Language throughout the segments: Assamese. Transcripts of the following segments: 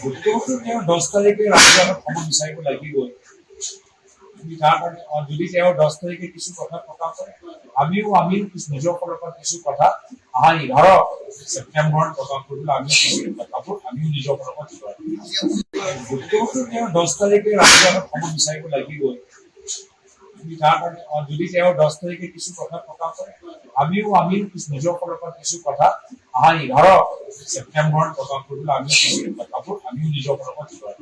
গোটটোতো তেওঁ 10 তাৰিখে ৰাইজে আমাক ক্ষমা বিচাৰিব লাগিবই। আমি তাৰ কাৰণে যদি তেওঁ 10 তাৰিখে কিছু কথা প্ৰকাশ কৰে, আমিও নিজৰ ফালৰ পৰা কিছু কথা অহা 11 ছেপ্টেম্বৰত প্ৰকাশ কৰিবলৈ আমিও কিছু কথাবোৰ আমিও নিজৰ ফালৰ পৰা যোগাৰ। গোটটোতো তেওঁ 10 তাৰিখে ৰাইজে আমাক ক্ষমা বিচাৰিব লাগিবই। আমি তাৰ কাৰণে যদি তেওঁ 10 তাৰিখে কিছু কথা প্ৰকাশ কৰে, আমিও নিজৰ ফালৰ পৰা কিছু কথা অহা 11 ছেপ্টেম্বৰত প্ৰকাশ কৰিবলৈ আমিও কিছু কথাবোৰ আমিও নিজৰ ফালৰ পৰা যোগাৰ।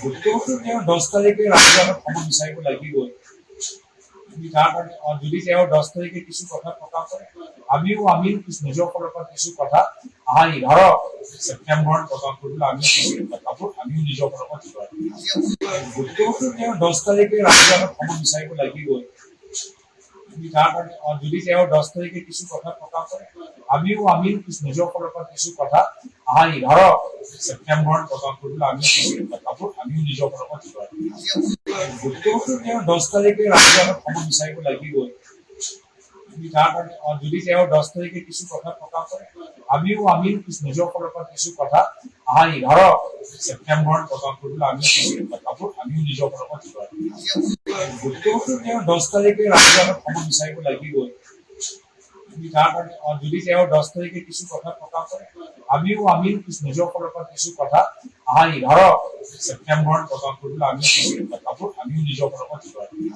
গোটটোতো তেওঁ 10 তাৰিখে ৰাইজে আমাক ক্ষমা বিচাৰিব লাগিবই। আমি তাৰ কাৰণে যদি তেওঁ 10 তাৰিখে কিছু কথা প্ৰকাশ কৰে, আমিও নিজৰ ফালৰ পৰা কিছু কথা অহা 11 ছেপ্টেম্বৰত প্ৰকাশ কৰিবলৈ আমিও কিছু কথাবোৰ আমিও নিজৰ ফালৰ পৰা যোগাৰ। গোটটোতো তেওঁ 10 তাৰিখে ৰাইজে আমাক ক্ষমা বিচাৰিব লাগিবই। আমি তাৰ কাৰণে যদি তেওঁ 10 তাৰিখে কিছু কথা প্ৰকাশ কৰে, আমিও নিজৰ ফালৰ পৰা কিছু কথা অহা 11 ছেপ্টেম্বৰত প্ৰকাশ কৰিবলৈ আমিও কিছু কথাবোৰ আমিও নিজৰ ফালৰ পৰা যোগাৰ। গোটটোতো তেওঁ 10 তাৰিখে ৰাইজে আমাক ক্ষমা বিচাৰিব লাগিবই। আমি তাৰ কাৰণে যদি তেওঁ 10 তাৰিখে কিছু কথা প্ৰকাশ কৰে, আমিও নিজৰ ফালৰ পৰা কিছু কথা অহা 11 ছেপ্টেম্বৰত প্ৰকাশ কৰিবলৈ আমিও কিছু কথাবোৰ আমিও নিজৰ ফালৰ পৰা যোগাৰ। গোটটোতো তেওঁ 10 তাৰিখে ৰাইজে আমাক ক্ষমা বিচাৰিব লাগিবই। আমি তাৰ কাৰণে যদি তেওঁ 10 তাৰিখে কিছু কথা প্ৰকাশ কৰে, আমিও নিজৰ ফালৰ পৰা কিছু কথা অহা 11 ছেপ্টেম্বৰত প্ৰকাশ কৰিবলৈ আমিও কিছু কথাবোৰ আমিও নিজৰ ফালৰ পৰা যোগাৰ।